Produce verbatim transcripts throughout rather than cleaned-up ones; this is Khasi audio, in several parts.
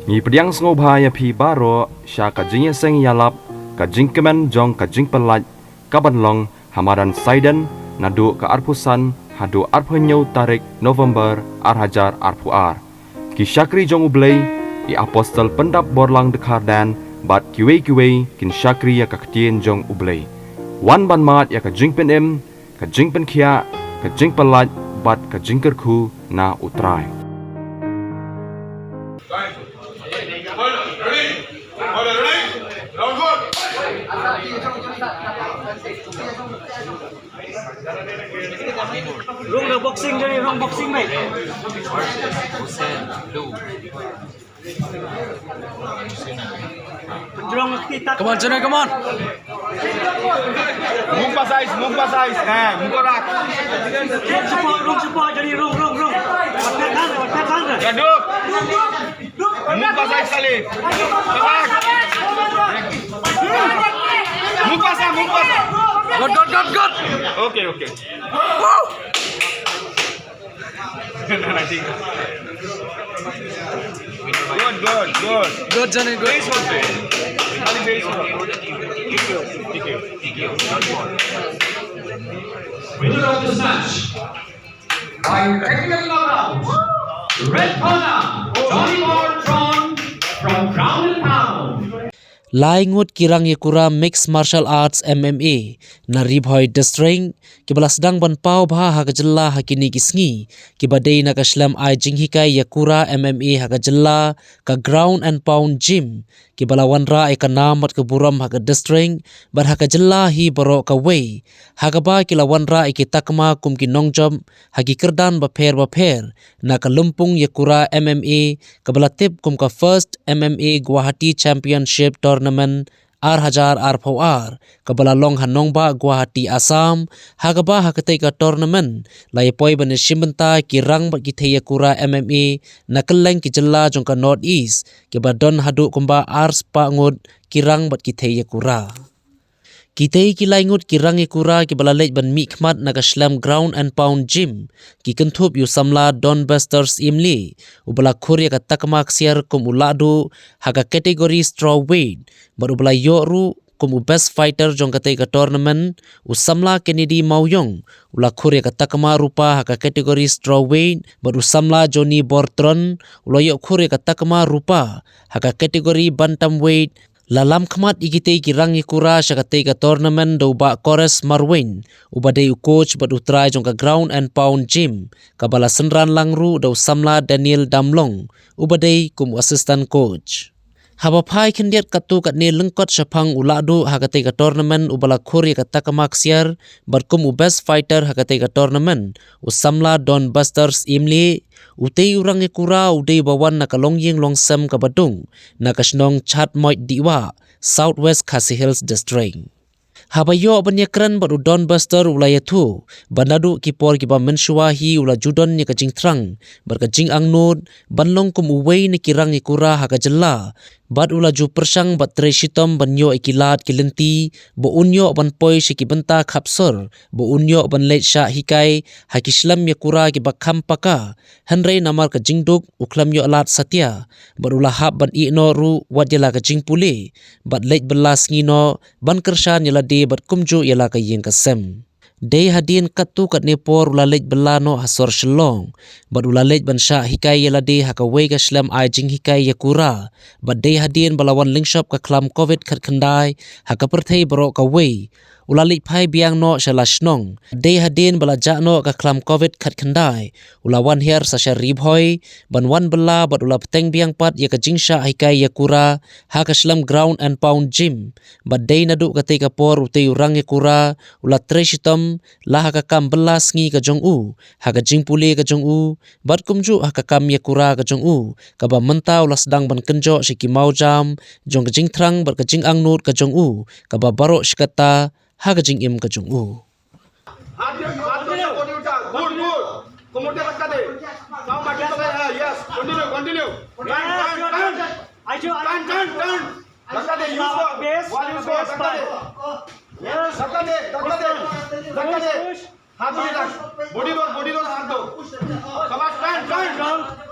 Ngi pdiang sngewbha ïa phi baroh sha ka jingïaseng ïalap, ka jingkmen jong ka jingpyllait, ka ban long ha madan Saiden, naduh ka arphew san haduh arphew hynñiew tarik November ar hajar arphew ar. Ki shakri jong U Blei, i apostol pyndap borlang dkhar dan, bad kiwei kiwei kin shakri ïa ka ktien jong U Blei. Wan ban mad ïa ka jingpynim, ka jingpynkhiah, ka jingpyllait, bad ka jingkyrkhu na U Trai. Rung the boxing, Johnny, rung boxing, mate. Come on, Johnny, come on. Move pa size, move pa size. Eh, move pa rak. Rung support, rung support, Johnny, rung, rung, rung. Wat phet han, wat phet han. Gaduk. Move pa size sekali. Rak. Move pa sa, move pa sa. Good, good, good, good. Okay, okay. Good, good, good. Good, Johnny, good. Very soft. Very soft. Winner of this match by technical knockout, red corner, Johnny Bortron from Ground and Pound. Lai ngut ki rang ïakura Mixed Martial Arts, M M A, na Ri Bhoi District, kiba la sdang ban paw bha ha ka jylla ha kine ki sngi, kiba dei na ka shlem ai jinghikai ïakura M M A ha ka jylla, ka Ground and Pound Gym, kiba la wanrah ïa ka nam bad ka burom ha ka district, bad ha ka jylla hi baroh kawei, ha kaba ki la wanrah ïa ki takma kum ki nongjop, ha ki kyrdan bapher bapher, na ka lympung ïakura M M A, kaba la tip kum ka First M M A Guwahati Championship Tournament ar hajar arphew ar, kaba la long ha nongbah Guwahati, Assam, ha kaba ha katei ka tournament, la ïapoi ban ïashim bynta ki rang bad ki thei ïakura M M A, na kylleng ki jylla jong ka North East, kiba don haduh kumba ar spah ngut ki rang bad ki thei ïakura. Kitei ki lai ngut ki rang ïakura kiba la leit ban mihkhmat na ka shlem Ground and Pound Gym, ki kynthup ïa u samla Don Buster Syiemlieh, uba la khur ïa ka takma ksiar kum u lahduh ha ka category strawweight, bad uba la ïoh ruh kum u best fighter jong katei ka tournament, u samla Kennedy Mawïong, u la khur ïa ka takma rupa ha ka category strawweight, bad u samla Johnny Bortron, u la ïoh khur ïa ka takma rupa ha ka category bantamweight. La lam khmat ïa kitei ki rang ïakura sha katei ka tournament da u Bah Kores Marwein, uba dei u coach bad u trai jong ka Ground and Pound Gym, kaba la synran lang ruh da u samla Daniel Damlong, uba dei kum u assistant coach. Haba phai khyndiat katto katne lyngkot shaphang u lahduh ha katei ka tournament uba la khur ïa ka takma ksiar, bad kum u best fighter ha katei ka tournament, u samla Don Buster Syiemlieh, utei u rang ïakura u dei ba wan na ka longïing longsem kaba dung, na ka shnong Chatmoit Diwa, South West Khasi Hills District. Haba ïoh ban ïakren bad u Don Buster u la ïathuh, ba naduh ki por kiba mynshuwa hi u la ju don ïa ka jingthrang, bad ka jingangnud, ban long kum uwei na ki rang ïakura ha ka jylla, bad u la ju pyrshang bad trei shitom ban ïoh ïa ki lad ki lynti, ba un ïoh ban poi sha ki bynta khapsor, ba un ïoh ban leit shah hikai, ha ki shlem ïakura kiba kham paka, hynrei namar ka jingduk, u khlem ïoh lad satia, bad u la hap ban ïeh noh ruh, wat ïa la ka jingpule, bad leit bylla sngi noh, ban kyrshan ïa lade bad kumjuh ïa la ka ïing ka sem. Dei hadien katto katne por u la leit bylla noh ha sor Shillong, bad u la leit ban shah hikai ïa lade ha kawei ka shlem ai jinghikai ïakura, bad dei hadien ba la wan lyngshop ka khlam Covid khatkhyndai, ha ka pyrthei baroh kawei, u la leit phai biang noh sha la shnong. Dei hadien ba la jah noh ka khlam Covid khatkhyndai, u la wan hiar sa sha Ri Bhoi, ban wan bylla bad u la bteng biang pat ïa ka jingshah hikai ïakura, ha ka shlem Ground and Pound Gym. Bad dei naduh katei ka por utei u rang ïakura, u la trei shitom, la ha ka kam bylla sngi ka jong u, ha ka jingpule ka jong u, bad kumjuh ha ka kam ïakura ka jong u, kaba mynta u la sdang ban kynjoh sha ki mawjam, jong ka jingthrang bad ka jingangnud ka jong u, kaba baroh shi katta, ha ka jingim ka jong u. हाथ पे, हाथ पे, body उठा, good, good। कमर पे धक्का दे। पाँव माटी पे है, yes, continue, continue। Turn, turn, turn। Turn, turn, turn। धक्का दे, use कर। Base, wall use कर, base धक्का दे। Yes। धक्का दे, धक्का दे, धक्का दे। Push, push। हाथ पे रख। Body दो, body दो, हाथ दो। शाबाश, turn, turn। Strong।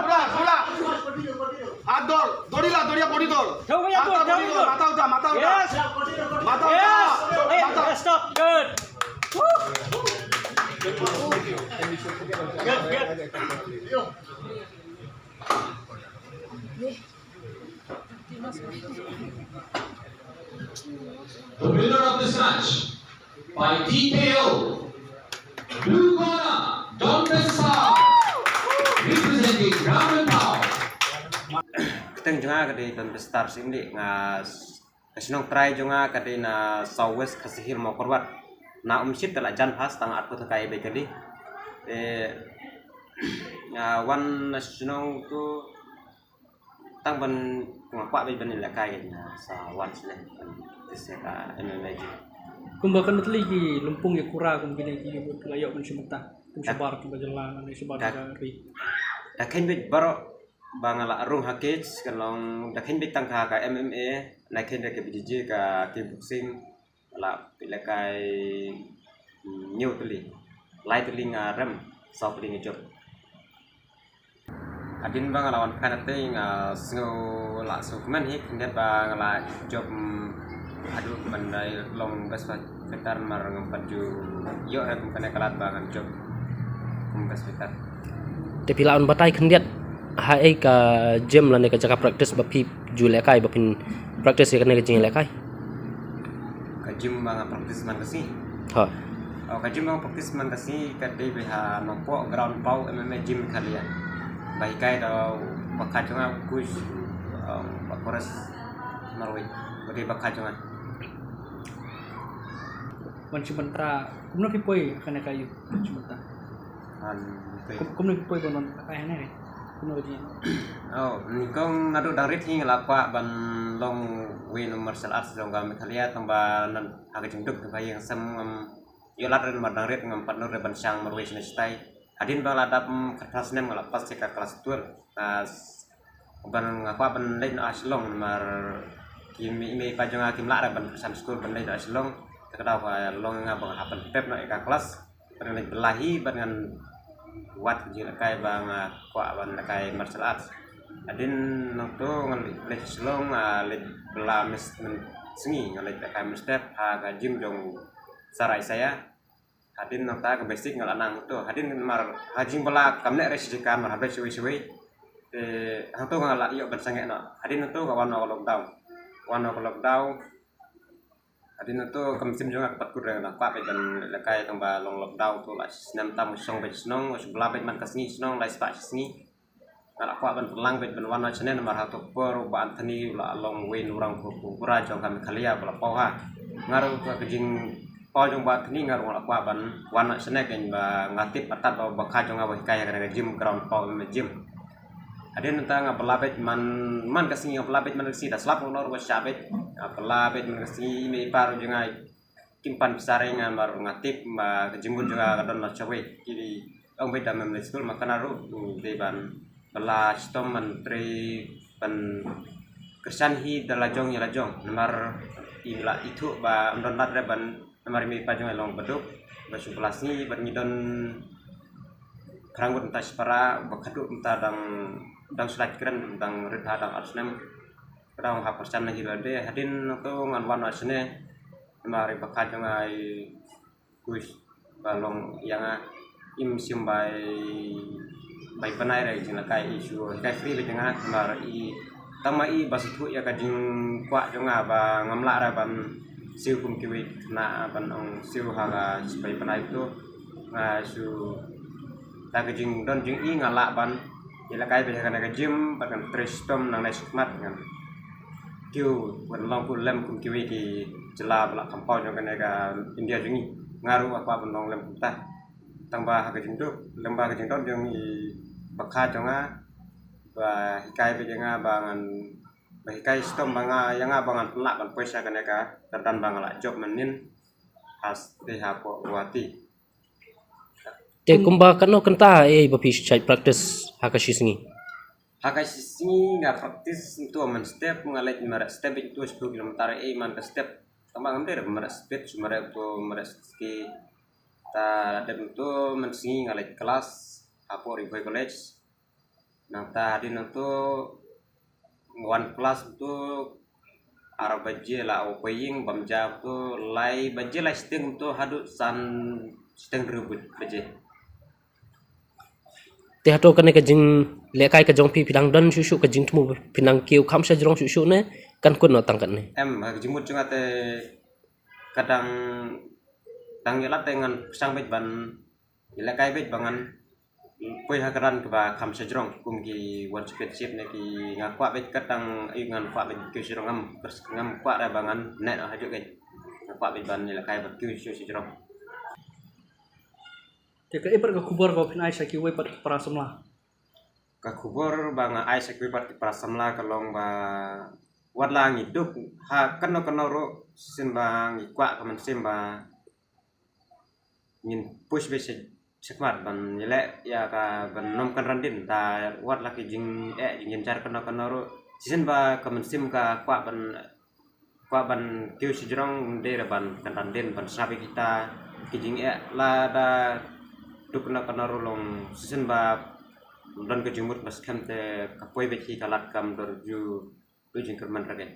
Bra, bra. Hath dol, dori la, dori body dol. Thau ya, hath dol, thau body ya. Dol, matha utha, matha utha. Yes. Matha utha. Yes. Hey, matha. Stop. Good. Good, good. The winner of this match by T K O, blue corner, Don Pesa, representing Ram and Pau. Kyrteng jong nga ka dei Don Pesa Syiemlieh, nga s-, ka shnong trai jong nga ka dei na South West Khasi Hills Mawkyrwat. Na Umshit te la jan pass tang arphew tyngka ïa bad kali. Eh, nga wan na shnong tu tang ban, nga kwah bad ban ïalehkai, nga sa wan shnong ban test ïa ka M M A gym. Kumba katno tylli ki lympung ïa kura kum kine ki la ïoh ban shim bynta kum shabar kiba jylla ne shabar kiba ri? Da kheiñ bad baroh ba nga la rung ha cage, ka long da kheiñ bad tang ka, ka M M A, na kheiñ da ka B J J, ka kickboxing, la pynlehkai, mm, hynñiew tylli, lai tylli nga rem, saw tylli nga jop. Hadien ba nga la wan phan te nga sngew la sngewkmen hi khyndiat ba nga la jop, mm, haduh ban dei long best fighter, mar ngam pat ju ïoh re kum kane ka lad ba ngan jop kum best fighter. Te phi lah ban batai khyndiat ha ei ka gym lane ka jaka practice ba phi ju lehkai, ba phin practice ïa kane ka jingïalehkai? Ka gym ba nga practice man ka sngi. Ha. Oh, ka gym ba nga practice man ka sngi ka dei beit ha Nongpoh, ground Pau M M A gym Meghalaya. Ba hikai da u bakha jong nga, u coach, um, Bah Kores Marwei. Ba dei bakha jong nga. Ban shim bynta, kumno phi poi ha kane ka ïing ban shim bynta? Ban poi. Kum, kumno phi poi ban wan ai hangne? Kumno ka jingïa? Oh, nyngkong naduh dang rit hi nga la kwah ban long uwei na martial arts jong ka Meghalaya, tang ba na ha ka jingduk ka ïing sem ngam ïoh lad re namar dang rit, ngam pat nud re ban shang marwei shane shatai. Hadien ba la dap, mm, khatphra snem nga la pass ïa ka class twelve. Nga s-, ban nga kwah ban leit noh ha Shillong namar ki mei, mei pa jong nga kim lah re ban kyrshan skul ban leit noh ha Shillong. Te ka daw ka long ïa nga ba nga hap ban pep noh ïa ka class. Bad ngan leit bylla hi bad ngan wad ka jingïalehkai ba nga kwah ban lehkai martial arts. Hadien nangto nga leit, leit sha Shillong, ah, leit bylla mys-, mynsngi, nga leit lehkai mynstep ha ka gym jong u Sir Isaiah. Hadien nangta ka basic nga la nang hangto. Hadien namar ha jingbylla kam neh re shi jaka namar hap leit shawei shawei. Te hangto nga la ïoh ban sangeh noh. Hadien nangto ka wan noh ka lockdown. Wan noh ka lockdown. Hadien nangto ka mynsiem jong nga ka pat kut re, nga kwah beit ban lehkai, tang ba long lockdown to la snem tam nga shong beit shnong, nga shu bylla beit man ka sngi shnong, lai spah shi sngi. Nga la kwah ban pynlang beit ban wan noh shane namar ha kato ka por u Bah Anthony u la long uwei na u rangkhlur kura jong ka Meghalaya ba la paw ha. Nga ruh ka, ka jingpaw jong u Bah Anthony nga ruh nga la kwah ban wan noh shane, keiñ ba nga tip artat ba u bakha jong nga ba hikai ha kane ka gym, ground Pau M M A gym. Hadien nangta nga bylla beit man, man ka sngi, nga bylla beit man ka sngi, da slap ruh nga ruh ba shah beit. Nga bylla beit man ka sngi, i mei i pa ruh jong nga kim pan pisa re ïa nga, namar nga tip ba ka jingmut jong nga ka don na shawei. Ki ong beit da mem leit skul, ma kane ruh, mm, dei ban bylla shitom ban trei ban kyrshan hi da la jong ïa la jong. Namar i la ithuh ba ym don lad re ban, namar i mei i pa jong nga i long baduk, ba shu bylla sngi bad ngi don phra ngut mynta shipara, ba khadduh mynta dang, dang shu lait kren, dang rit ha dang ar snem. Ka daw nga hap kyrshan na hi lade, hadien nangto ngan wan noh shane. Namar i bakha jong nga i coach ba long ïa nga, im shym bai, bai bnai re jinglehkai, i shu hikai free beit ïa nga, namar i tang ma i ba sngewthuh ïa ka jingkwah jong nga ba ngam lah re ban siew kum kiwei ki khynnah ban ong siew ha ka bai bnai to. Nga shu, da ka jingdon jong i nga lah ban ïalehkai beit ha kane ka gym bad ngan trei shitom nangne shakhmat, ngan kiew ban long kum lem kum kiwei ki jylla ba la kham paw jong kane ka India jong ngi. Nga ruh nga kwah ban long lem kumta. Tang ba ha ka jingduk, lem bad ka jingdon jong i bakha jong nga, ba hikai beit ïa nga ba ngan, ba hikai shitom ba nga, ïa nga ba ngan pynlah ban poi sha kane ka kyrdan ba nga la jop mynnin, ha state, hapoh Guwahati. Te kumba katno kynta ei ba phi shait practice ha ka shi sngi? Ha ka shi sngi nga practice ntu man step, nga leit mareh step beit ntu shiphew kilometer, eh, man ka step. Tang ba ngam dei re mareh speed, shu mareh ntu mareh ski. Ta dep ntu man sngi nga leit class hapoh Ri Bhoi College. Nangta hadien nangtu nga wan class ntu ar baje la u paying, bam ja ntu lai baje, lai shiteng ntu haduh san shiteng hynriew baje. Te hato kane ka jinglehkai ka jong phi, phi dang don shuh shuh ka jingthmu, phi dang kiew kham shajrong shuh shuh ne kan kut noh tang katne? Em, ha ka jingmut jong nga te ka dang, dang ïalap te ngan pyrshang beit ban ïalehkai beit ba ngan poi ha ka rang kaba kham shajrong kum ki One Championship ne ki, nga kwah beit, ka dang ai ngan kwah beit kiew shajrong, ngam, ngam kwah re ba ngan neh noh hajuh keiñ. Nga kwah beit ban ïalehkai ban kiew shuh shajrong. Te kaei pat ka khubor kaba phin ai sha kiwei pat ki para samla? Ka khubor ba nga ai sha kiwei pat ki para samla ka long ba wat la ngi duk ha kano kano ruh, shisien ba ngi kwah ka mynsiem ba ngin push beit sha, shakhmat ban ïaleh ïa ka ban ym kynran dien, da wat la ki jingeh jingjynjar kano kano ruh, shisien ba ka mynsiem ka kwah ban, kwah ban kiew shajrong, ym dei re ban kynran dien ban sngap ïa kita ki jingeh. Lada duk kano kano ruh long, shisien ba don ka jingmut ba skhem te ka poi beit hi ka lad, kam dor ju, ju jingkyrmen re keiñ.